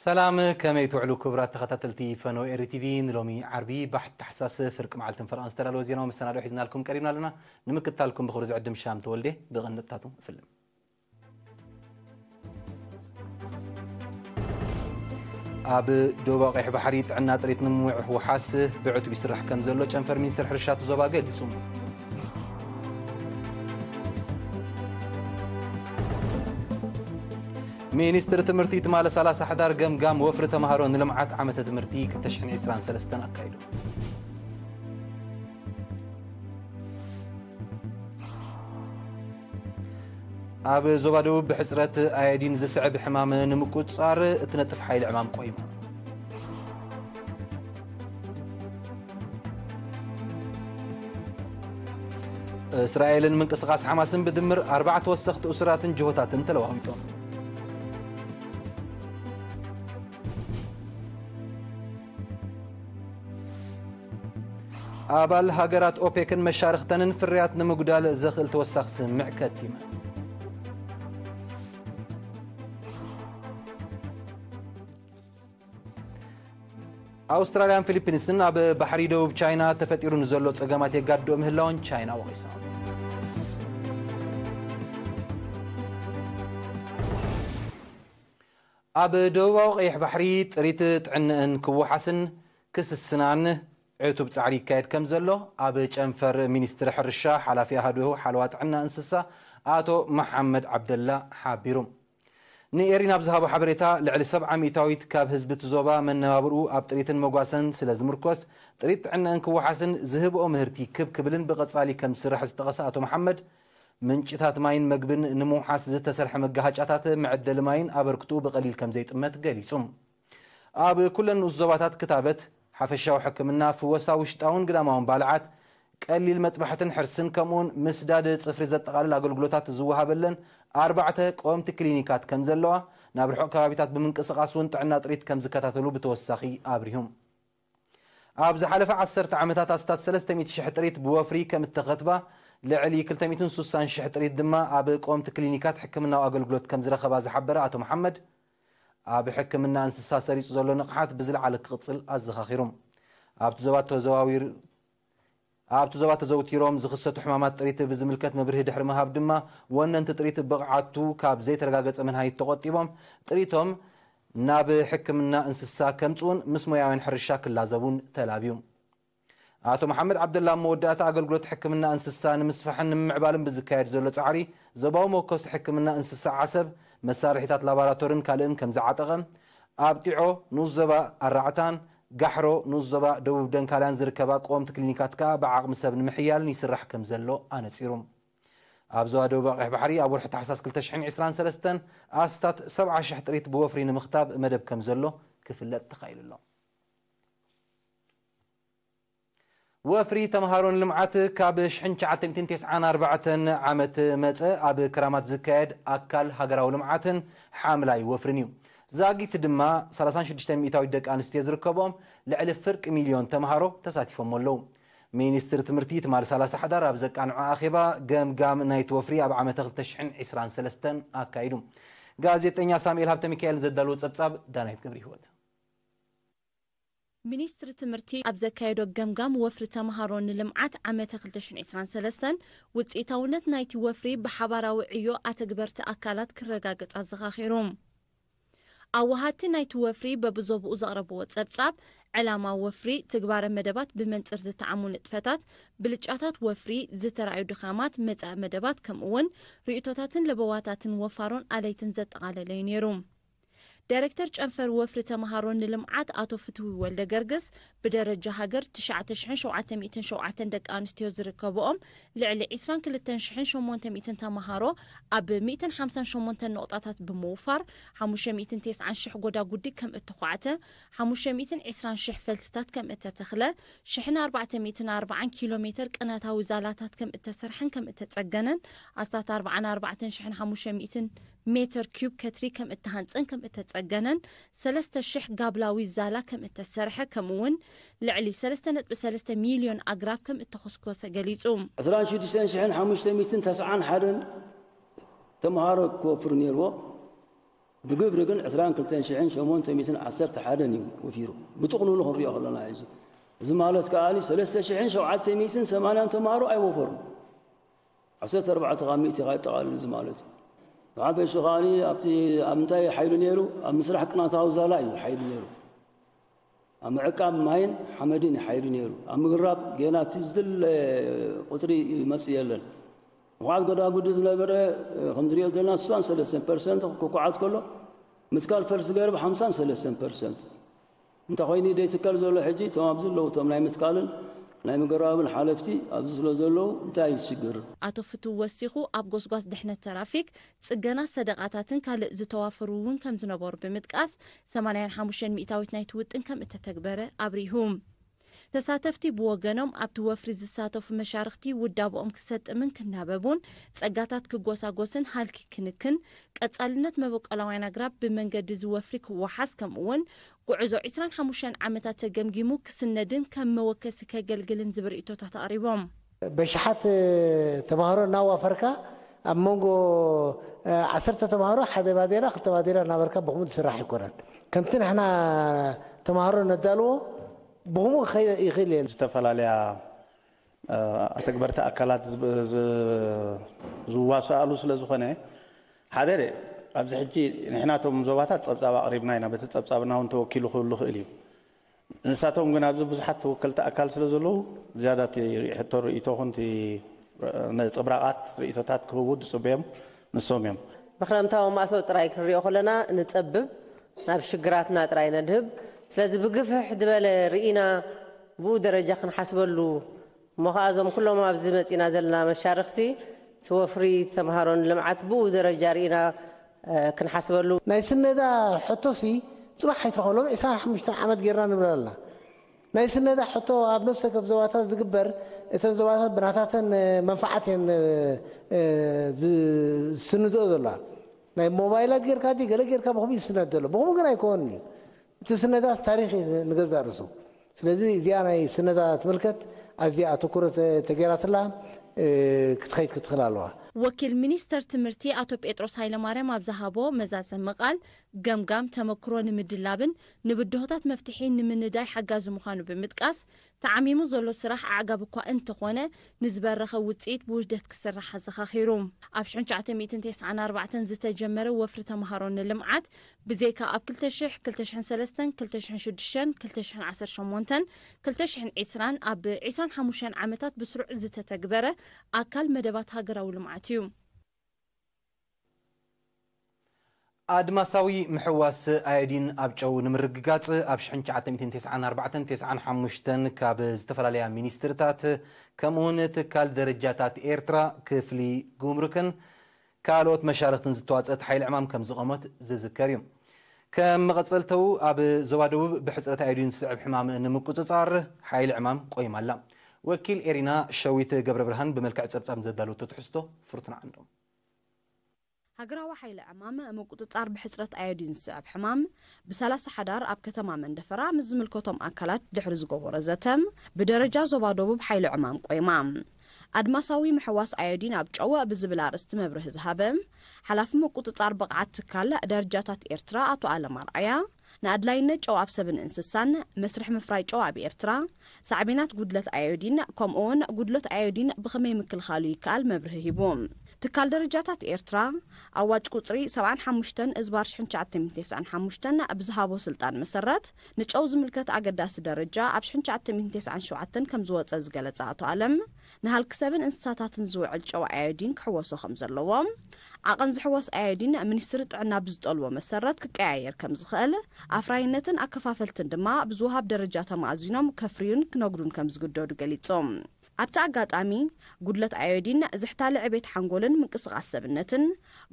ሰላም፣ ከመይ ትውዕሉ ክቡራት ተኸታተልቲ ፈነወ ኤሪ ቲቪ? ንሎሚ ዓርቢ ባሕቲ ታሕሳስ ፍርቂ መዓልትን ፈረቓን ዝተዳለወ ዜናዊ መሰናድኦ ሒዝናልኩም ቀሪብና ኣለና። ንምክትታልኩም ብኽብሪ ዝዕድም ሻም ተወልደ። ብቐንድታቱ እፍልም። ኣብ ደቡባዊ ቀይሕ ባሕሪ ጥዕና ጥሪት ንምውሕዋስ ብዕቱብ ይስራሕ ከም ዘሎ ጨንፈር ሚኒስትር ሕርሻ እቲ ዞባ ገሊጹ። ሚኒስትሪ ትምህርቲ ትማሊ ሰላሳ ሕዳር ገምጋም ወፍሪ ተምሃሮ ንልምዓት ዓመተ ትምህርቲ ክልተ ሽሕን ዕስራን ሰለስተን ኣካይዱ። ኣብ ዞባ ደቡብ ብሕጽረት ኣዮዲን ዝስዕብ ሕማም ንምቁጽጻር እትነጥፍ ሓይሊ ዕማም ቆይሙ። እስራኤልን ምንቅስቓስ ሓማስን ብድምር ኣርባዕተ ወሰኽቲ እሱራትን ጅሆታትን ተለዋዊጦም። ኣባል ሃገራት ኦፔክን መሻርኽተንን ፍርያት ንምጉዳል ዘኽእል ተወሳኺ ስምምዕ ከቲመን። ኣውስትራልያን ፊሊፒንስን ኣብ ባሕሪ ደቡብ ቻይና ተፈጢሩ ንዘሎ ጸገማት የጋድኦ ምህላወን ቻይና ወቒሳ። ኣብ ደቡባዊ ቀይሕ ባሕሪ ጥሪት ጥዕንእን ክወሓስን ክስስናን ዕቱብ ጻዕሪ ይካየድ ከም ዘሎ ኣብ ጨንፈር ሚኒስትሪ ሕርሻ ሓላፊ ኣሃዱ ሓለዋ ጥዕና እንስሳ ኣቶ መሓመድ ዓብደላ ሓቢሩ። ንኤሪና ኣብ ዝሃቦ ሓበሬታ፣ ልዕሊ ሰብዓ ሚእታዊት ካብ ህዝቢ እቲ ዞባ መነባብርኡ ኣብ ጥሪትን መጓሰን ስለ ዝምርኮስ፣ ጥሪት ጥዕንእን ክወሓስን ዝህብኦ ምህርቲ ክብ ክብልን ብቐጻሊ ከም ዝስራሕ ዝጠቐሰ ኣቶ መሓመድ፣ ምንጭታት ማይን መግብን ንምውሓስ ዝተሰርሐ መጋሃጫታት መዐደሊ ማይን ኣበርክትኡ ብቐሊል ከም ዘይጥመት ገሊጹ። ኣብ ኩለን ንኡስ ዞባታት ክታበት፣ ሓፈሻዊ ሕክምና፣ ፍወሳ ውሽጣውን ግዳማውን ባልዓት፣ ቀሊል መጥባሕትን ሕርስን ከምኡውን ምስዳድ ጽፍሪ ዘጠቓልል ኣገልግሎታት ዝወሃበለን ኣርባዕተ ቀወምቲ ክሊኒካት ከም ዘለዋ፣ ናብ ርሑቕ ከባቢታት ብምንቅስቓስ እውን ጥዕና ጥሪት ከም ዝከታተሉ ብተወሳኺ ኣብሪሁ። ኣብ ዝሓለፈ ዓሰርተ ዓመታት ኣስታት ሰለስተ ሚእቲ ሽሕ ጥሪት ብወፍሪ ከም እተኸትባ፣ ልዕሊ ክልተ ሚእትን ስሳን ሽሕ ጥሪት ድማ ኣብ ቀወምቲ ክሊኒካት ሕክምናዊ ኣገልግሎት ከም ዝረኸባ ዝሓበረ ኣቶ መሓመድ፣ ኣብ ሕክምና እንስሳ ሰሪጹ ዘሎ ንቕሓት ብዝለዓለ ክቕጽል ኣዘኻኺሩ። ኣብቲ ዞባ ተዘዋዊሩ ኣብቲ ዞባ ተዘውቲሮም ዝኽሰቱ ሕማማት ጥሪት ብዝምልከት መብርሂ ድሕሪ ምሃብ ድማ፣ ወነንቲ ጥሪት ብቕዓቱ ካብ ዘይተረጋገጸ ምንሃይት ተቖጢቦም ጥሪቶም ናብ ሕክምና እንስሳ ከምጽኡን ምስ ሞያውያን ሕርሻ ክላዘቡን ተላብዩ። ኣቶ መሓመድ ዓብደላ ኣብ መወዳእታ፣ ኣገልግሎት ሕክምና እንስሳ ንምስፋሕን ንምምዕባልን ብዝካየድ ዘሎ ጻዕሪ፣ ዞባዊ መወከሲ ሕክምና እንስሳ ዓሰብ፣ መሳርሒታት ላቦራቶርን ካልእን ከም ዝዓጠቐ፣ ኣብ ጢዖ ንኡስ ዞባ ኣራዕታን ጋሕሮ ንኡስ ዞባ ደቡብ ደንካልያን ዝርከባ ቀወምቲ ክሊኒካት ከኣ ብዓቕሚ ሰብ ንምሕያልን ይስራሕ ከም ዘሎ ኣነጺሩ። ኣብ ዞባ ደቡብ ቀይሕ ባሕሪ ኣብ ወርሒ ታሕሳስ ክልተ ሽሕን ዕስራን ሰለስተን ኣስታት ሰብዓ ሽሕ ጥሪት ብወፍሪ ንምኽታብ መደብ ከም ዘሎ ክፍለጥ ተኻኢሉ ኣሎ። ወፍሪ ተምሃሮ ንልምዓት ካብ ሽሕን ትሽዓተ ሚእትን ተስዓን ኣርባዕተን ዓመት መጸ ኣብ ክራማት ዝካየድ ኣካል ሃገራዊ ልምዓትን ሓምላይ ወፍርን እዩ። ዛጊት ድማ ሰላሳን ሽዱሽተ ሚእታዊት ደቂ ኣንስትዮ ዝርከብኦም ልዕሊ ፍርቂ ሚልዮን ተምሃሮ ተሳቲፎም ኣለዉ። ሚኒስትሪ ትምህርቲ ትማሊ ሰላሳ ሕዳር ኣብ ዘቃንዖ ኣኼባ፣ ገምጋም ናይቲ ወፍሪ ኣብ ዓመተ ክልተ ሽሕን ዕስራን ሰለስተን ኣካይዱ። ጋዜጠኛ ሳሙኤል ሃብተ ሚካኤል ዘዳለዎ ጸብጻብ ዳናይት ገብረ ህይወት። ሚኒስትሪ ትምህርቲ ኣብ ዘካየዶ ገምጋም ወፍሪ ተምሃሮ ንልምዓት ዓመተ ክልተ ሽሕን ዕስራን ሰለስተን ውፅኢታውነት ናይቲ ወፍሪ ብሓባራዊ ዕዮ ኣተግበርቲ ኣካላት ክረጋገፅ ኣዘኻኺሩ። ኣወሃድቲ ናይቲ ወፍሪ በብዞብኡ ዘቕረብዎ ፀብፃብ፣ ዕላማ ወፍሪ፣ ትግባረ መደባት ብመንፅር ዝተዓሙ ንጥፈታት፣ ብልጫታት ወፍሪ፣ ዝተራእዩ ድኻማት፣ መፃኢ መደባት ከምኡ እውን ርእቶታትን ለበዋታትን ወፋሮን ኣለይትን ዘጠቓለለ እዩ ነይሩ። ዳይረክተር ጨንፈር ወፍሪ ተምሃሮ ንልምዓት ኣቶ ፍትዊ ወልደገርግስ፣ ብደረጃ ሃገር ትሽዓተ ሽሕን ሸውዓተ ሚእትን ሸውዓተን ደቂ ኣንስትዮ ዝርከብኦም ልዕሊ ዕስራን ክልተን ሽሕን ሸሞንተ ሚእትን ተምሃሮ ኣብ ሚእትን ሓምሳን ሸሞንተን ነቑጣታት ብምውፋር ሓሙሽተ ሚእትን ተስዓን ሽሕ ጎዳጉዲ ከም እተዃዕተ፣ ሓሙሽተ ሚእትን ዕስራን ሽሕ ፈልስታት ከም እተተኽለ፣ ሽሕን ኣርባዕተ ሚእትን ኣርባዓን ኪሎ ሜተር ቅነታዊ ዛላታት ከም እተሰርሐን ከም እተጸገነን፣ ኣስታት ኣርባዓን ኣርባዕተን ሽሕን ሓሙሽተ ሚእትን ሜተር ኪዩብ ከትሪ ከም እተሃንጸን ከም እተጸገነን፣ ሰለስተ ሽሕ ጋብላዊ ዛላ ከም እተሰርሐ፣ ከምኡውን ልዕሊ ሰለስተ ነጥቢ ሰለስተ ሚልዮን ኣግራብ ከም እተኾስኮሰ ገሊጹ። ዕስራን ሽዱሽተን ሽሕን ሓሙሽተ ሚእትን ተስዓን ሓደን ተምሃሮ ክወፍር ነይርዎ። ብግብሪ ግን ዕስራን ክልተን ሽሕን ሸሞንተ ሚእትን ዓሰርተ ሓደን እዩ ወፊሩ። ብጥቕልሉ ክንሪኦ ከለና ሕጂ። እዚ ማለት ከኣ ሰለስተ ሽሕን ሸውዓተ ሚእትን ሰማንያን ተምሃሮ ኣይወፈሩን። ዓሰርተ ኣርባዕተ ካብ ሚእቲ ከኣ የጠቓልል እዚ ማለት እዩ። ብሓፈሽኡ ከኣ ኣብቲ ኣብ ምንታይ ሓይሉ ነይሩ? ኣብ ምስራሕ ቅናታዊ ዛላ እዩ ሓይሉ ነይሩ። ኣብ ምዕቃብ ማይን ሓመድን ሓይሉ ነይሩ። ኣብ ምግራብ ጌና እቲ ዝድለ ቁጽሪ ይመጽእ የለን። ምኹዓት ጎዳጉዲ ዝነበረ፣ ከም ዝሪኦ ዘለና ስሳን ሰለስተን ፐርሰንት ክኩዓት ከሎ፣ ምትካል ፈልሲ ገርብ ሓምሳን ሰለስተን ፐርሰንት። እንተ ኮይኑ ደይትከል ዘሎ ሕጂ እቶም ኣብዚ ዘለዉ እቶም ናይ ምትካልን ናይ ምግራብን ሓለፍቲ ኣብዚ ስለ ዘለዉ እንታይ እዩ ሽግር? ኣቶ ፍትው ወሲኹ ኣብ ጎስጓስ ድሕነት ተራፊክ፣ ጽገና ሰደቓታትን ካልእ ዝተዋፈሩ እውን ከም ዝነበሩ ብምጥቃስ፣ ሰማንያን ሓሙሽተን ሚእታዊት ናይቲ ውጥን ከም እተተግበረ ኣብሪሁ። ተሳተፍቲ ብወገኖም ኣብቲ ወፍሪ ዝሳተፉ መሻርኽቲ ውዳብኦም ክሰጥምን ክናበቡን፣ ጸጋታት ክጎሳጎስን ሃልኪ ክንክን፣ ቀጻልነት መበቆላውያን ኣግራብ ብመንገዲ እዚ ወፍሪ ክወሓስ ከምኡ እውን ጉዕዞ ዕስራን ሓሙሽተን ዓመታት ተገምጊሙ ክስነድን ከም መወከሲ ከገልግልን ዝብል ርእይቶታት ኣቕሪቦም። በሽሓት ተምሃሮ እናዋፈርካ ኣብ መንጎ ዓሰርተ ተምሃሮ ሓደ ባዴላ ክልተ ባዴላ እናበርካ ብኹምኡ ዝስራሕ ኣይኮነን። ከምቲ ንሕና ተምሃሮ ነዳልዎ ብኹምኡ ክኸይድ ይኽእል እየ። ዝተፈላለያ ኣተግበርቲ ኣካላት ዝዋሰኣሉ ስለ ዝኾነ ሓደ ኣብዚ ሕጂ ንሕናቶም ዞባታት ፀብፃብ ኣቕሪብና ኢና። በቲ ፀብፃብና እውን ተወኪሉ ክህሉ ይኽእል እዩ። ንሳቶም ግን ኣብዚ ብዙሓት ተወከልቲ ኣካል ስለ ዘለዉ ዝያዳ እቲ ሕቶ ርእይቶኹን እቲ ነፀብራቓት ርእይቶታት ክህቡ ዝፅበዮም ንሶም እዮም። ብክረምታዊ ማእቶ ጥራይ ክንሪኦ ከለና ንፀብብ ናብ ሽግራትና ጥራይ ነድህብ። ስለዚ ብግፍሕ ዝበለ ርኢና ብኡ ደረጃ ክንሓስበሉ እሞ ኸዓ እዞም ኩሎም ኣብዚ መፂና ዘለና መሻርኽቲ እቲ ወፍሪ ተምሃሮን ልምዓት ብኡ ደረጃ ርኢና ክንሓስበሉ። ናይ ስነዳ ሕቶሲ ፅባሕ ኣይትረኸሎም ዕስራን ሓሙሽተን ዓመት ጌርና ንብል ኣለና። ናይ ስነዳ ሕቶ ኣብ ነፍሲ ወከፍ ዞባታት ዝግበር እተን ዞባታት ብናታተን መንፈዓት እየን ዝስንድኦ ዘለዋ። ናይ ሞባይላት ጌርካ ዲ ገለ ጌርካ ብኹም ይስነድ ዘሎ ብኹም ግን ኣይኮን እዩ። እቲ ስነዳት ታሪኽ ንገዛእ ርእሱ። ስለዚ እዚኣ ናይ ስነዳ ትምልከት ኣዝያ ኣተኩሮ ተገይራትላ ክትኸይድ ክትኽእል ኣለዋ። ወኪል ሚኒስተር ትምህርቲ ኣቶ ጴጥሮስ ሃይለማርያም ኣብ ዝሃቦ መዛዘሚ ቃል፣ ገምጋም ተመክሮ ንምድላብን ንብድሆታት መፍትሒ ንምንዳይ ሓጋዚ ምዃኑ ብምጥቃስ፣ ተዓሚሙ ዘሎ ስራሕ ኣዕጋቢ እኳ እንተኾነ፣ ንዝበረኸ ውፅኢት ብውህደት ክስራሕ ኣዘኻኺሩ። ኣብ ሽሕን ትሽዓተ ሚእትን ተስዓን ኣርባዕተን ዝተጀመረ ወፍሪ ተምሃሮ ንልምዓት፣ ብዘይካ ኣብ ክልተ ሽሕ፣ ክልተ ሽሕን ሰለስተን፣ ክልተ ሽሕን ሽዱሽተን፣ ክልተ ሽሕን ዓሰርተ ሸሞንተን፣ ክልተ ሽሕን ዕስራን ኣብ ዕስራን ሓሙሽተን ዓመታት ብስሩዕ ዝተተግበረ ኣካል መደባት ሃገራዊ ልምዓት እዩ። ኣድማሳዊ ምሕዋስ ኣዮዲን ኣብ ጨው ንምርግጋጽ ኣብ ሽሕን ትሽዓተ ሚእትን ተስዓን ኣርባዕተን ተስዓን ሓሙሽተን ካብ ዝተፈላለያ ሚኒስትርታት ከምኡውን ትካል ደረጃታት ኤርትራ ክፍሊ ጉምሩክን ካልኦት መሻርኽትን ዝተዋጸት ሓይሊ ዕማም ከም ዝቐመት ዝዝከር እዩ። ከም መቐጸልተው ኣብ ዞባ ደቡብ ብሕጽረት ኣዮዲን ዝስዕብ ሕማም ንምቁጽጻር ሓይሊ ዕማም ቆይማ ኣላ። ወኪል ኤሪና ሸዊት ገብረ ብርሃን ብመልክዕ ጸብጻብ ዘዳለወቶ ትሕዝቶ ፍርቱና ዓንዶም። ሃገራዊ ሓይሊ ዕማም ምቁጽጻር ብሕጽረት ኣዮዲን ዝስዕብ ሕማም ብሰላሳ ሓዳር ኣብ ከተማ መንደፈራ ምስ ዝምልከቶም ኣካላት ድሕሪ ዝገበሮ ዘተ፣ ብደረጃ ዞባ ደቡብ ሓይሊ ዕማም ቆይማ። ኣድማሳዊ ምሕዋስ ኣዮዲን ኣብ ጨው ብዝብል ኣርእስቲ መብርሂ ዝሃበ ሓላፊ ምቁጽጻር ብቕዓት ትካል ደረጃታት ኤርትራ ኣቶ ኣለም ኣርኣያ፣ ንኣድላይነት ጨው ኣብ ሰብን እንስሳን፣ መስርሕ ምፍራይ ጨው ኣብ ኤርትራ፣ ሳዕቤናት ጉድለት ኣዮዲን፣ ከምኡ'ውን ጉድለት ኣዮዲን ብኸመይ ምክልኻሉ ይከኣል መብርሂ ሂቡ። ትካል ደረጃታት ኤርትራ፣ ኣዋጅ ቁጽሪ ሰብዓን ሓሙሽተን እዝባር ሽሕን ትሽዓተ ሚእትን ተስዓን ሓሙሽተን ብዝሃቦ ስልጣን መሰረት፣ ንጨው ዝምልከት ኣገዳሲ ደረጃ ኣብ ሽሕን ትሽዓተ ሚእትን ተስዓን ሸውዓተን ከም ዝወጸ ዝገለጸ ኣቶ ኣለም፣ ንሃልኪ ሰብን እንስሳታትን ዝውዕል ጨው ኣዮዲን ክሕወሶ ከም ዘለዎ፣ ዓቐን ዝሕወስ ኣዮዲን ሚኒስትሪ ጥዕና ብዝጠልቦ መሰረት ክቀያየር ከም ዝኽእል፣ ኣፍራይነትን ኣከፋፈልትን ድማ ብዝወሃብ ደረጃ ተማእዚኖም ከፍርዩን ክነግዱን ከም ዝግደዱ ገሊጹ። ኣብቲ ኣጋጣሚ፣ ጉድለት ኣዮዲን ዝሕታለ ዕቤት ሓንጎልን ምንቅስቓስ ሰብነትን፣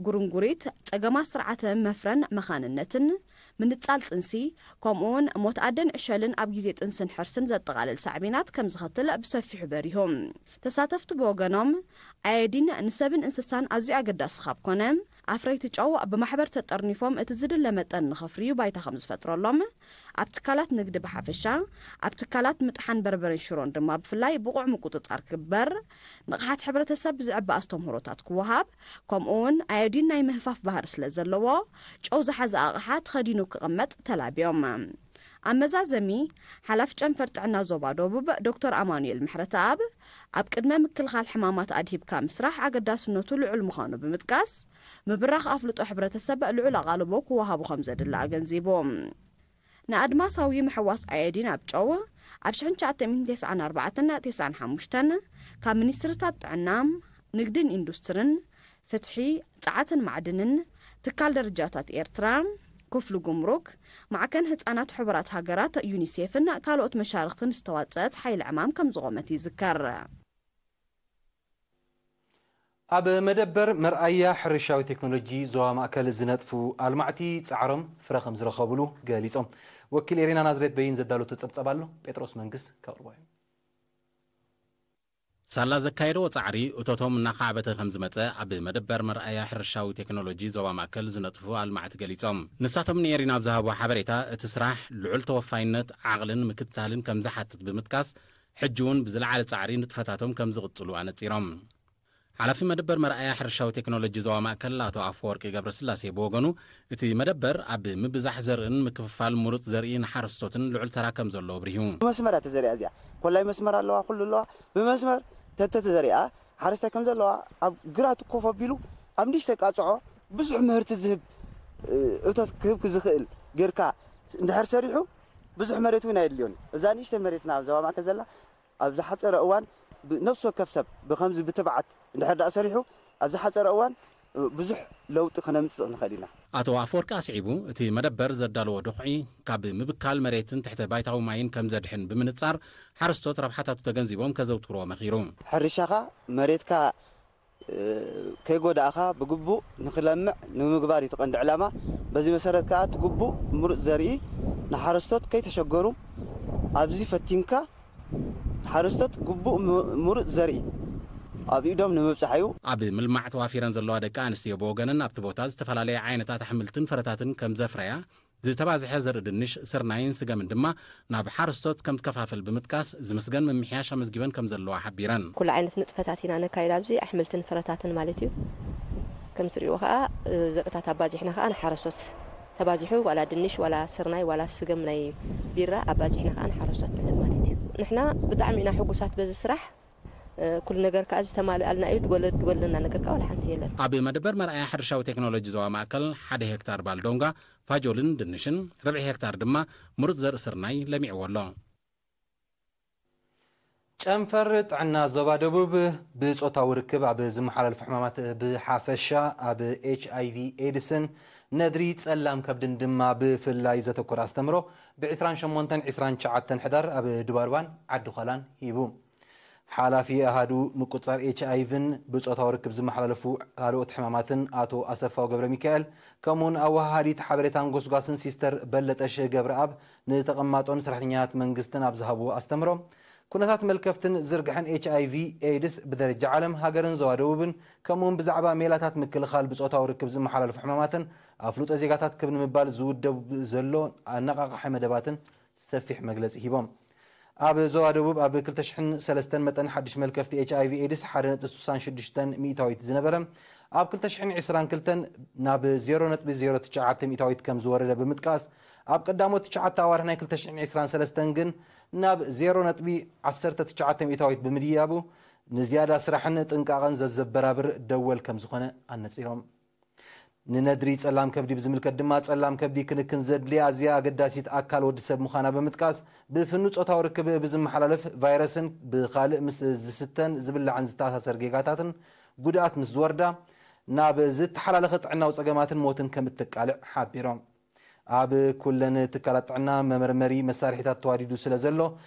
ጉርንጉሪት፣ ጸገማት ስርዓተ መፍረን መኻንነትን፣ ምንጻል ጥንሲ፣ ከምኡ'ውን ሞት ኣደን ዕሸልን ኣብ ግዜ ጥንስን ሕርስን ዘጠቓልል ሳዕቤናት ከም ዝኸትል ብሰፊሑ በሪሁ። ተሳተፍቲ ብወገኖም፣ ኣዮዲን ንሰብን እንስሳን ኣዝዩ ኣገዳሲ ካብ ኮነ፣ ኣፍረይቲ ጨው ብማሕበር ተጠርኒፎም እቲ ዝድለ መጠን ንኸፍርዩ ባይታ ከም ዝፈጥረሎም፣ ኣብ ትካላት ንግዲ ብሓፈሻ፣ ኣብ ትካላት ምጥሓን በርበረን ሽሮን ድማ ብፍላይ ብቑዕ ምቁጽጻር ምቁጽጻር ክግበር፣ ንቕሓት ሕብረተሰብ ብዝዕባ ኣስተምህሮታት ክወሃብ፣ ከምኡ እውን ኣዮዲን ናይ ምህፋፍ ባህሪ ስለ ዘለዎ፣ ጨው ዝሓዘ ኣቕሓ ተኸዲኑ ክቕመጥ ተላብዮም። ኣብ መዛዘሚ፣ ሓላፊ ጨንፈር ጥዕና ዞባ ደቡብ ዶክተር ኣማኑኤል ምሕረተኣብ፣ ኣብ ቅድመ ምክልኻል ሕማማት ኣድሂብካ ምስራሕ ኣገዳስነቱ ልዑል ምዃኑ ብምጥቃስ፣ ምብራኽ ኣፍልጦ ሕብረተሰብ ልዑል ኣቓልቦ ክወሃቡ ከም ዘድሊ ኣገንዚቡ። ንኣድማሳዊ ምሕዋስ ኣየዲን ኣብ ጨው ኣብ ሽሕን ትሽዓተ ሚእትን ተስዓን ኣርባዕተን ተስዓን ሓሙሽተን ካብ ሚኒስትርታት ጥዕና፣ ንግድን ኢንዱስትርን፣ ፍትሒ፣ ጸዓትን ማዕድንን፣ ትካል ደረጃታት ኤርትራ፣ ክፍሊ ጉምሩክ፣ ማዕከን ህጻናት ሕቡራት ሃገራት፣ ዩኒሴፍን ካልኦት መሻርኽትን ዝተዋጸአት ሓይሊ ዕማም ከም ዝቖመት ይዝከር። ኣብ መደበር መርኣያ ሕርሻዊ ቴክኖሎጂ ዞባ ማእከል ዝነጥፉ ኣልማዕቲ ጻዕሮም ፍረ ከም ዝረኸብሉ ገሊጾም። ወኪል ኤሪና ናዝሬት በይን ዘዳለቶ ጸብጸብ ኣሎ፣ ጴጥሮስ መንግስ ከቕርቦ እዩ። ሳላ ዘካየደዎ ጻዕሪ እቶቶም እናኻዕበተ ከም ዝመጸ ኣብ መደበር መርኣያ ሕርሻዊ ቴክኖሎጂ ዞባ ማእከል ዝነጥፉ ኣልማዕቲ ገሊጾም። ንሳቶም ንኤሪና ኣብ ዝሃብዎ ሓበሬታ፣ እቲ ስራሕ ልዑል ተወፋይነት፣ ዓቕልን ምክትታልን ከም ዝሓትት ብምጥቃስ፣ ሕጂ እውን ብዝለዓለ ጻዕሪ ንጥፈታቶም ከም ዝቕጽሉ ኣነጺሮም። ሓላፊ መደበር መርኣያ ሕርሻዊ ቴክኖሎጂ ዞባ ማእከል ኣቶ ኣፈወርቂ ገብረስላሴ ብወገኑ፣ እቲ መደበር ኣብ ምብዛሕ ዘርእን ምክፍፋል ምሩጽ ዘርኢ ንሓረስቶትን ልዑል ተራ ከም ዘለዎ ኣብሪሁ። ብመስመር እያ ተዘሪኣ እዚኣ። ኮላይ መስመር ኣለዋ፣ ኩሉ ኣለዋ። ብመስመር ተተተዘሪኣ ሓረስታይ ከም ዘለዋ ኣብ ግራት ኮፍ ኣቢሉ ኣብ ንእሽተይ ቃጽዖ ብዙሕ ምህርቲ ዝህብ፣ እ፣ እቶት ክህብ ዝኽእል ጌርካ እንድሕር ሰሪሑ ብዙሕ መሬት እውን ኣየድልዮን። እዛ ንእሽተይ መሬትና ኣብ ዞባ ማእከል ዘላ ኣብ ዝሓጸረ እዋን ብ-፣ ነፍሲ ወከፍ ሰብ ብኸምዚ ብትብዓት እንድሕር ደኣ ሰሪሑ ኣብ ዝሓጸረ እዋን፣ እ፣ ብዙሕ ለውጢ ከነምጽእ ንኽእል ኢና። ኣቶ ኣፈወርቂ ኣስዒቡ፣ እቲ መደበር ዘዳለዎ ድኹዒ ካብ ምብካል መሬትን ትሕተ ባይታዊ ማይን ከም ዘድሕን ብምንጻር፣ ሓረስቶት ረብሓታቱ ተገንዚቦም ከዘውትርዎ መኺሩ። ሕርሻኻ መሬትካ፣ እ፣ ከይጎዳእኻ ብግቡእ ንኽለምዕ ንምግባር እዩ እቲ ቀንዲ ዕላማ። በዚ መሰረት ከኣ እቲ ግቡእ ምሩጽ ዘርኢ ንሓረስቶት ከይተሸገሩ ኣብዚ ፈቲንካ ሓረስቶት ግቡእ ም-፣ ምሩጽ ዘርኢ ኣብ ኢዶም ንምብጻሕ እዩ። ኣብ ምልማዕ ተዋፊረን ዘለዋ ደቂ ኣንስትዮ ብወገነን ኣብቲ ቦታ ዝተፈላለየ ዓይነታት ኣሕምልትን ፍረታትን ከም ዘፍረያ፣ ዝተባዝሐ ዘርኢ ድንሽ፣ ስርናይን ስገምን ድማ ናብ ሓረስቶት ከም ትከፋፍል ብምጥቃስ፣ ዝምስገን ምምሕያሽ ኣመዝጊበን ከም ዘለዋ ሓቢረን። ኩሉ ዓይነት ንጥፈታት ኢና ነካይድ ኣብዚ ኣሕምልትን ፍረታትን ማለት እዩ። ከም ትሪእዎ ከኣ፣ እ፣ ዘርእታት ኣባዚሕና ከኣ ንሓረስቶት ተባዚሑ፣ ዋላ ድንሽ፣ ዋላ ስርናይ፣ ዋላ ስገም ናይ ቢራ ኣባዚሕና ከኣ ንሓረስቶት ንህብ ማለት እዩ። ንሕና ብጣዕሚ ኢና ሕጉሳት በዚ ስራሕ። እ፣ ኩሉ ነገር ከኣ ዝተማልኣልና እዩ። ድጎለ-፣ ድጎለና ነገር ከኣ ዋላ ሓንቲ የለን። ኣብ መደበር መርኣያ ሕርሻዊ ቴክኖሎጂ ዞባ ማእከል ሓደ ሄክታር ባልዶንጋ፣ ፋጆልን ድንሽን፣ ርብዒ ሄክታር ድማ ምሩጽ ዘርኢ ስርናይ ለሚዕዎ ኣሎ። ጨንፈር ጥዕና ዞባ ደቡብ ብጾታዊ ርክብ ኣብ ዝመሓላለፉ ሕማማት ብሓፈሻ፣ ኣብ ኤች ኣይ ቪ ኤድስን ነድሪ ጸላም ከብድን ድማ ብፍላይ ዘተኮረ ኣስተምህሮ ብ ዕስራን ሸሞንተን ዕስራን ትሽዓተን ሕዳር ኣብ ድባርባን ዓዲ ዃላን ሂቡ። ሓላፊ ኣሃዱ ምቁጽጻር ኤች ኣይ ቪን ብጾታዊ ርክብ ዝመሓላለፉ ካልኦት ሕማማትን ኣቶ ኣሰፋው ገብረ ሚካኤል፣ ከምኡውን ኣወሃሃዲት ሓበሬታን ጎስጓስን ሲስተር በለጠሽ ገብረኣብ ንተቐማጦን ሰራሕተኛታት መንግስትን ኣብ ዝሃብዎ ኣስተምህሮ፣ ኩነታት መልከፍትን ዝርግሐን ኤች ኣይ ቪ ኤድስ ብደረጃ ዓለም፣ ሃገርን ዞባ ደቡብን፣ ከምኡውን ብዛዕባ ሜላታት ምክልኻል ብጾታዊ ርክብ ዝመሓላለፉ ሕማማትን ኣፍልጦ ዜጋታት ክብ ንምባል ዝውደብ ዘሎ ኣነቓቓሒ መደባትን ሰፊሕ መግለጺ ሂቦም። ኣብ ዞባ ደቡብ ኣብ ክልተ ሽሕን ሰለስተን መጠን ሓድሽ መልከፍቲ ኤች ኣይ ቪ ኤድስ ሓደ ነጥቢ ስሳን ሽዱሽተን ሚእታዊት ዝነበረ፣ ኣብ ክልተ ሽሕን ዕስራን ክልተን ናብ ዜሮ ነጥቢ ዜሮ ትሽዓተ ሚእታዊት ከም ዝወረደ ብምጥቃስ፣ ኣብ ቀዳሞት ትሽዓተ ኣዋርሕ ናይ ክልተ ሽሕን ዕስራን ሰለስተን ግን ናብ ዜሮ ነጥቢ ዓሰርተ ትሽዓተ ሚእታዊት ብምድያቡ፣ ንዝያዳ ስራሕን ጥንቃቐን ዘዘበራብር ደወል ከም ዝኾነ ኣነጺሮም። ንነድሪ ጸላም ከብዲ ብዝምልከት ድማ፣ ጸላም ከብዲ ክንክን ዘድልያ ኣዝያ ኣገዳሲት ኣካል ወዲ ሰብ ምዃና ብምጥቃስ፣ ብፍኑ ጾታዊ ርክብ ብዝመሓላለፍ ቫይረስን ብኻልእ ምስ ዝስተን ዝብላዕን ዝተኣሳሰር ጌጋታትን ጉድኣት ምስ ዝወርዳ፣ ናብ ዝተሓላለኸ ጥዕናዊ ጸገማትን ሞትን ከም እትቃልዕ ሓቢሮም። ኣብ ኩለን ትካላት ጥዕና መመርመሪ መሳርሒታት ተዋዲዱ ስለ ዘሎ፣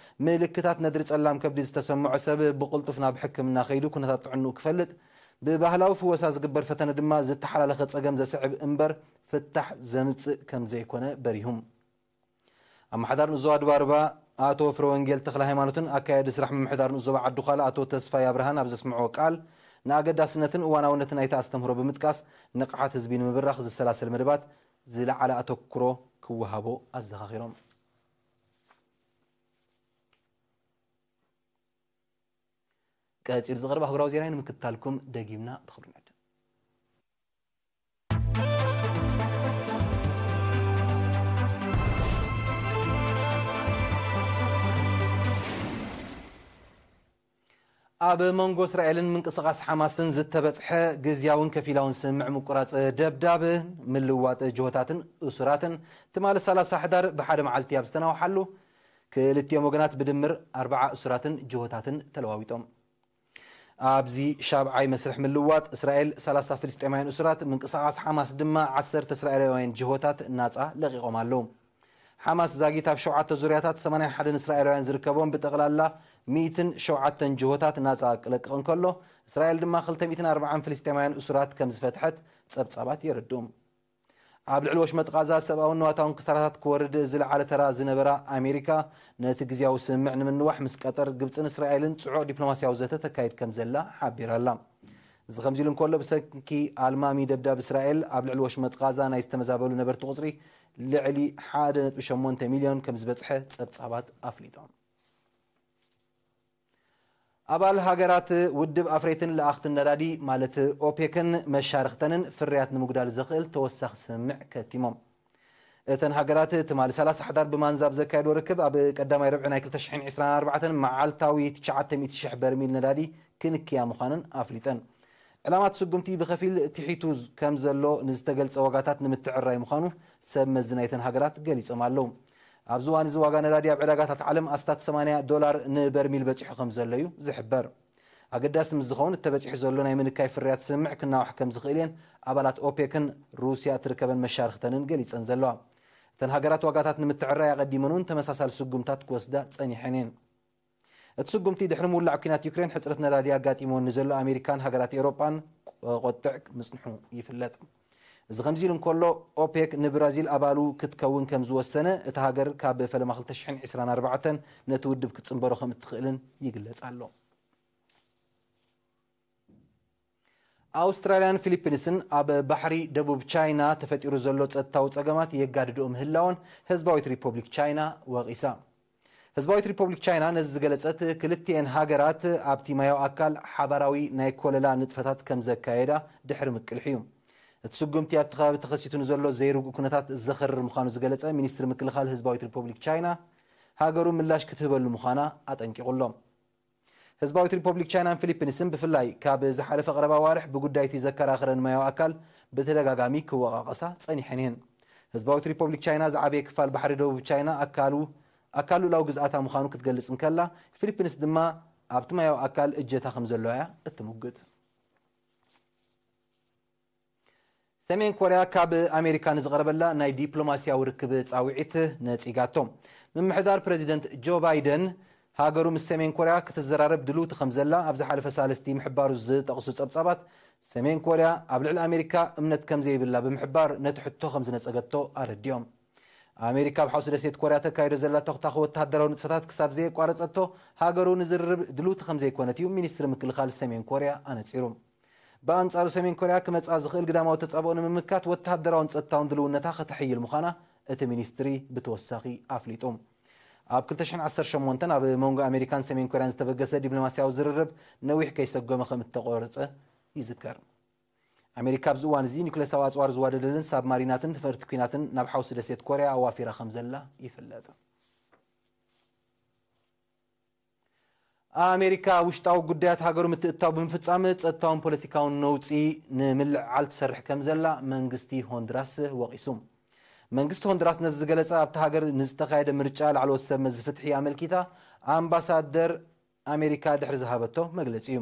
ምልክታት ነድሪ ጸላም ከብዲ ዝተሰምዖ ሰብ ብቕልጡፍ ናብ ሕክምና ከይዱ ኩነታት ጥዕንኡ ክፈልጥ፣ ብባህላዊ ፍወሳ ዝግበር ፈተነ ድማ ዝተሓላለኸ ጸገም ዘስዕብ እምበር ፍታሕ ዘምጽእ ከም ዘይኮነ በሪሁም። ኣመሓዳር ንዞባ ድባርባ ኣቶ ፍረወንጌል ተኽለ ሃይማኖትን ኣካያዲ ስራሕ ምምሕዳር ንዞባ ዓዲ ዃላ ኣቶ ተስፋይ ኣብርሃን ኣብ ዘስምዕዎ ቃል፣ ንኣገዳስነትን እዋናውነትን ናይቲ ኣስተምህሮ ብምጥቃስ፣ ንቕሓት ህዝቢ ንምብራኽ ዝሰላሰል መደባት ዝለዓለ ኣተኩሮ ክወሃቦ ኣዘኻኺሮም። ቀጺሉ ዝቐርብ ኣህጉራዊ ዜና ንምክትታልኩም ደጊምና ብኽብሪ ንዕድም። ኣብ መንጎ እስራኤልን ምንቅስቓስ ሓማስን ዝተበጽሐ ግዝያውን ከፊላውን ስምምዕ ምቁራጽ ደብዳብ፣ ምልዋጥ ጅሆታትን እሱራትን ትማሊ ሰላሳ ሕዳር ብሓደ መዓልቲ ኣብ ዝተናውሓሉ፣ ክልቲኦም ወገናት ብድምር ኣርባዓ እሱራትን ጅሆታትን ተለዋዊጦም። ኣብዚ ሻብዓይ መስርሕ ምልዋጥ፣ እስራኤል ሰላሳ ፍልስጤማውያን እሱራት፣ ምንቅስቓስ ሓማስ ድማ ዓሰርተ እስራኤላውያን ጅሆታት ናጻ ለቒቖም ኣለዉ። ሓማስ ዛጊት ኣብ ሸውዓተ ዙርያታት ሰማንያን ሓደን እስራኤላውያን ዝርከቦም ብጠቕላላ ሚእትን ሸውዓተን ጅሆታት ናጻ ክለቅቕ እንከሎ፣ እስራኤል ድማ ክልተ ሚእትን ኣርባዓን ፍልስጤማውያን እሱራት ከም ዝፈትሐት ጸብጻባት የረድኡ። ኣብ ልዕሊ ወሽመጥ ቃዛ ሰብኣውን ንዋታውን ክሳራታት ክወርድ ዝለዓለ ተራ ዝነበራ ኣሜሪካ፣ ነቲ ግዝያዊ ስምምዕ ንምንዋሕ ምስ ቀጠር፣ ግብጽን እስራኤልን ጽዑቕ ዲፕሎማስያዊ ዘተ ተካይድ ከም ዘላ ሓቢራ ኣላ። እዚ ከምዚ ኢሉ እንከሎ፣ ብሰንኪ ኣልማሚ ደብዳብ እስራኤል ኣብ ልዕሊ ወሽመጥ ቃዛ ናይ ዝተመዛበሉ ነበርቲ ቁጽሪ ልዕሊ ሓደ ነጥቢ ሸሞንተ ሚልዮን ከም ዝበጽሐ ጸብጻባት ኣፍሊጦም። ኣባል ሃገራት ውድብ ኣፍረይትን ለኣኽትን ነዳዲ ማለት ኦፔክን መሻርኽተንን ፍርያት ንምጉዳል ዘኽእል ተወሳኺ ስምምዕ ከቲሞም። እተን ሃገራት ትማሊ ሰላሳ ሕዳር ብማንዛ ኣብ ዘካየድዎ ርክብ፣ ኣብ ቀዳማይ ርብዒ ናይ ክልተ ሽሕን ዕስራን ኣርባዕተን መዓልታዊ ትሽዓተ ሚእቲ ሽሕ በርሚል ነዳዲ ክንክያ ምዃነን ኣፍሊጠን። ዕላማ እቲ ስጉምቲ ብኸፊል ትሒቱ ከም ዘሎ ንዝተገልጸ ዋጋታት ንምትዕራይ ምዃኑ ሰብ መዚ ናይተን ሃገራት ገሊጾም ኣለዉ። ኣብዚ እዋን እዚ ዋጋ ነዳዲ ኣብ ዕዳጋታት ዓለም ኣስታት ሰማንያ ዶላር ንበርሚል በጺሑ ከም ዘሎ እዩ ዝሕበር። ኣገዳሲ ምስ ዝኸውን፣ እቲ ተበጺሑ ዘሎ ናይ ምንካይ ፍርያት ስምምዕ ክናዋሕ ከም ዝኽእል እየን ኣባላት ኦፔክን ሩስያ እትርከበን መሻርኽተንን ገሊጸን ዘለዋ። እተን ሃገራት ዋጋታት ንምትዕራይ ኣቐዲመን እውን ተመሳሳሊ ስጉምታት ክወስዳ ጸኒሐን እየን። እቲ ስጉምቲ ድሕሪ ምውላዕ ኲናት ዩክሬን ሕጽረት ነዳዲ ኣጋጢምወን ንዘሎ ኣሜሪካን ሃገራት ኤውሮጳን ቆጥዕ ምጽንሑ ይፍለጥ። እዚ ከምዚ ኢሉ እንከሎ፣ ኦፔክ ንብራዚል ኣባሉ ክትከውን ከም ዝወሰነ፣ እታ ሃገር ካብ ፈለማ ክልተ ሽሕን ዕስራን ኣርባዕተን ነቲ ውድብ ክትጽንበሮ ከም እትኽእልን ይግለጽ ኣሎ። ኣውስትራልያን ፊሊፒንስን ኣብ ባሕሪ ደቡብ ቻይና ተፈጢሩ ዘሎ ጸጥታዊ ጸገማት የጋድድኦ ምህላወን ህዝባዊት ሪፖብሊክ ቻይና ወቒሳ። ህዝባዊት ሪፖብሊክ ቻይና ነዚ ዝገለጸት፣ ክልቲኤን ሃገራት ኣብቲ ማያዊ ኣካል ሓባራዊ ናይ ኮለላ ንጥፈታት ከም ዘካየዳ ድሕሪ ምቅልሕ እዩ። እቲ ስጉምቲ ኣብቲ ከባቢ ተኸሲቱ ንዘሎ ዘይርጉእ ኩነታት ዘኸርር ምዃኑ ዝገለጸ ሚኒስትሪ ምክልኻል ህዝባዊት ሪፖብሊክ ቻይና፣ ሃገሩ ምላሽ ክትህበሉ ምዃና ኣጠንቂቑ ኣሎ። ህዝባዊት ሪፖብሊክ ቻይናን ፊሊፒንስን ብፍላይ ካብ ዝሓለፈ ቀረባ ኣዋርሕ ብጉዳይ እቲ ዘከራኽረን ማያዊ ኣካል ብተደጋጋሚ ክወቓቐሳ ጸኒሐን እየን። ህዝባዊት ሪፖብሊክ ቻይና ዝዓበየ ክፋል ባሕሪ ደቡብ ቻይና ኣካሉ ኣካል ሉላዊ ግዝኣታ ምዃኑ ክትገልጽ እንከላ፣ ፊሊፒንስ ድማ ኣብቲ ማያዊ ኣካል እጀታ ከም ዘለዋ እያ እትምጉት። ሰሜን ኮርያ ካብ ኣሜሪካ ንዝቐረበላ ናይ ዲፕሎማስያዊ ርክብ ጻውዒት ነጺጋቶ። ምምሕዳር ፕረዚደንት ጆ ባይደን፣ ሃገሩ ምስ ሰሜን ኮርያ ክትዘራረብ ድልውቲ ከም ዘላ ኣብ ዝሓለፈ ሳልስቲ ምሕባሩ ዝጠቕሱ ጸብጻባት፣ ሰሜን ኮርያ ኣብ ልዕሊ ኣሜሪካ እምነት ከም ዘይብላ ብምሕባር፣ ነቲ ሕቶ ከም ዝነጸገቶ ኣረዲኦም። ኣሜሪካ ኣብ ሓውሲ ደሴት ኮርያ ተካይዶ ዘላ ተኽታኺ ወተሃደራዊ ንጥፈታት ክሳብ ዘየቋረጸቶ፣ ሃገሩ ንዝርርብ ድልውቲ ከም ዘይኮነት እዩ ሚኒስትሪ ምክልኻል ሰሜን ኮርያ ኣነጺሩ። ብኣንጻሩ፣ ሰሜን ኮርያ ክመጽኣ ዝኽእል ግዳማዊ ተጻብኦ ንምምካት ወተሃደራውን ጸጥታውን ድልውነታ ከተሐይል ምዃና እቲ ሚኒስትሪ ብተወሳኺ ኣፍሊጡ። ኣብ ክልተ ሽሕን ዓሰርተ ሸሞንተን ኣብ መንጎ ኣሜሪካን ሰሜን ኮርያን ዝተበገሰ ዲፕሎማስያዊ ዝርርብ ነዊሕ ከይሰጎመ ከም እተቖረጸ ይዝከር። ኣሜሪካ ኣብዚ እዋን እዚ ኒኩሌሳዊ ኣጽዋር ዝዋደደለን ሳብማሪናትን ነፈርቲ ኲናትን ናብ ሓውሲ ደሴት ኮርያ ኣዋፊራ ከም ዘላ ይፍለጥ። ኣሜሪካ ውሽጣዊ ጉዳያት ሃገሩ ምትእትታው ብምፍጻም ጸጥታውን ፖለቲካውን ነውጺ ንምልዕዓል ትሰርሕ ከም ዘላ መንግስቲ ሆንድራስ ወቒሱ። መንግስቲ ሆንድራስ ነዚ ዝገለጸ ኣብቲ ሃገር ንዝተኻየደ ምርጫ ላዕለዎት ሰብ መዚ ፍትሒ ኣመልኪታ ኣምባሳደር ኣሜሪካ ድሕሪ ዝሃበቶ መግለጺ እዩ።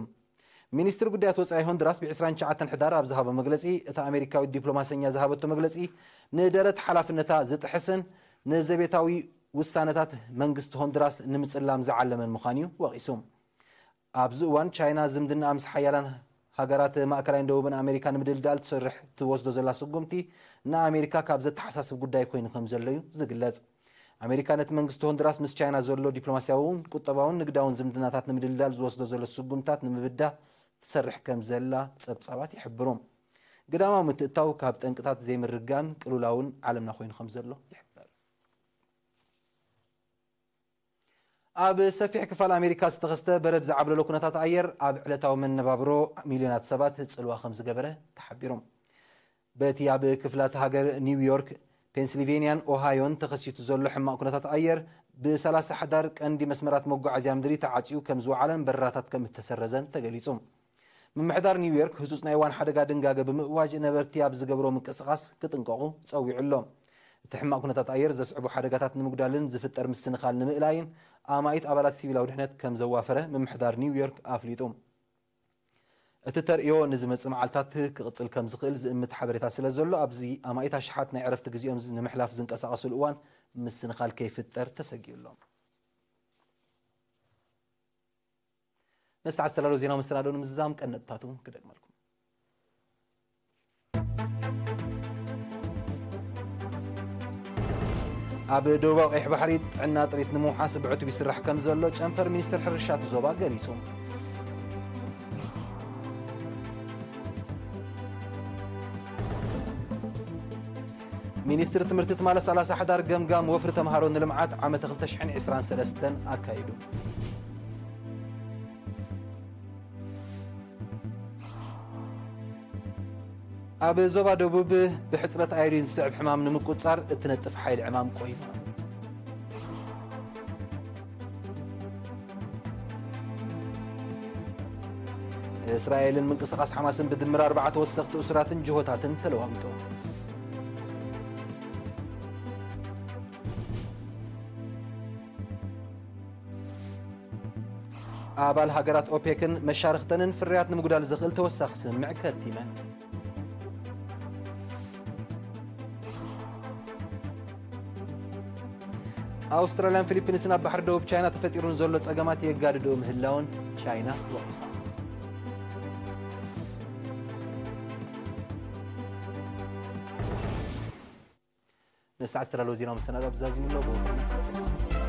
ሚኒስትሪ ጉዳያት ወጻኢ ሆንድራስ ብ ዕስራን ትሽዓተን ሕዳር ኣብ ዝሃቦ መግለጺ፣ እታ ኣሜሪካዊት ዲፕሎማሰኛ ዝሃበቶ መግለጺ ንደረት ሓላፍነታ ዝጥሕስን ንዘቤታዊ ውሳነታት መንግስቲ ሆንድራስ ንምጽላም ዝዓለመን ምዃኑ እዩ ወቒሱ። ኣብዚ እዋን ቻይና ዝምድናኣ ምስ ሓያላን ሃገራት ማእከላይን ደቡብን ኣሜሪካ ንምድልዳል ትሰርሕ ትወስዶ ዘላ ስጉምቲ ንኣሜሪካ ካብ ዘተሓሳስብ ጉዳይ ኮይኑ ከም ዘሎ እዩ ዝግለጽ። ኣሜሪካ ነቲ መንግስቲ ሆንዱራስ ምስ ቻይና ዘሎ ዲፕሎማስያውን ቁጠባውን ንግዳውን ዝምድናታት ንምድልዳል ዝወስዶ ዘሎ ስጉምታት ንምብዳህ ትሰርሕ ከም ዘላ ጸብጻባት ይሕብሩ። ግዳማዊ ምትእታው ካብ ጠንቅታት ዘይምርጋን ቅልውላውን ዓለምና ኮይኑ ከም ዘሎ ይሕበር። ኣብ ሰፊሕ ክፋል ኣሜሪካ ዝተኸስተ በረድ ዝዓብለሎ ኩነታት ኣየር ኣብ ዕለታዊ መነባብሮ ሚልዮናት ሰባት ጽልዋ ከም ዝገበረ ተሓቢሩ። በቲ ኣብ ክፍላት ሃገር ኒውዮርክ፣ ፔንስልቬንያን ኦሃዮን ተኸሲቱ ዘሎ ሕማቕ ኩነታት ኣየር፣ ብ30 ሕዳር ቀንዲ መስመራት መጓዓዝያ ምድሪ ተዓጽዩ ከም ዝወዓለን በረራታት ከም እተሰረዘን ተገሊጹ። ምምሕዳር ኒውዮርክ ህጹጽ ናይ እዋን ሓደጋ ድንጋገ ብምእዋጅ ነበርቲ ኣብ ዝገብሮ ምንቅስቓስ ክጥንቀቑ ጸዊዑ ኣሎ። እቲ ሕማቕ ኩነታት ኣየር ዘስዕቦ ሓደጋታት ንምጉዳልን ዝፍጠር ምስንኻል ንምእላይን ኣማኢት ኣባላት ሲቪላዊ ድሕነት ከም ዘዋፈረ ምምሕዳር ኒውዮርክ ኣፍሊጡ። እቲ ተርእዮ ንዝመጽእ መዓልታት ክቕጽል ከም ዝኽእል ዝእምት ሓበሬታ ስለ ዘሎ ኣብዚ ኣማኢት ኣሽሓት ናይ ዕረፍቲ ግዜኦም ንምሕላፍ ዝንቀሳቐስሉ እዋን ምስንኻል ከይፍጠር ተሰጊኡ ኣሎ። ነሳዕ ዝተዳለወ ዜናዊ መሰናዶ ንምዝዛም ቀነጥታቱ ክደግመልኩም። ኣብ ደቡባዊ ቀይሕ ባሕሪ ጥዕና ጥሪት ንምውሓስ ብዕቱብ ይስራሕ ከም ዘሎ ጨንፈር ሚኒስትር ሕርሻ እቲ ዞባ ገሊጹ። ሚኒስትሪ ትምህርቲ ትማሊ 30 ሕዳር ገምጋም ወፍሪ ተምሃሮ ንልምዓት ዓመተ ክልተ ሽሕን ዕስራን ሰለስተን ኣካይዱ። ኣብ ዞባ ደቡብ ብሕጽረት ኣዮዲን ዝስዕብ ሕማም ንምቁጽጻር እትነጥፍ ሓይሊ ዕማም ቆይማ። እስራኤልን ምንቅስቓስ ሓማስን ብድምር ኣርባዕተ ወሰኽቲ እሱራትን ጅሆታትን ተለዋዊጦም። ኣባል ሃገራት ኦፔክን መሻርኽተንን ፍርያት ንምጉዳል ዝኽእል ተወሳኺ ስምምዕ ከቲመን። ኣውስትራልያን ፊሊፒንስን ኣብ ባሕሪ ደቡብ ቻይና ተፈጢሩ ንዘሎ ጸገማት የጋድድኦ ምህላውን ቻይና ወቒሳ። ነሳዕ ዝተዳለወ ዜናዊ መሰናዶ ኣብዚ ዛዚሙ ኣሎ።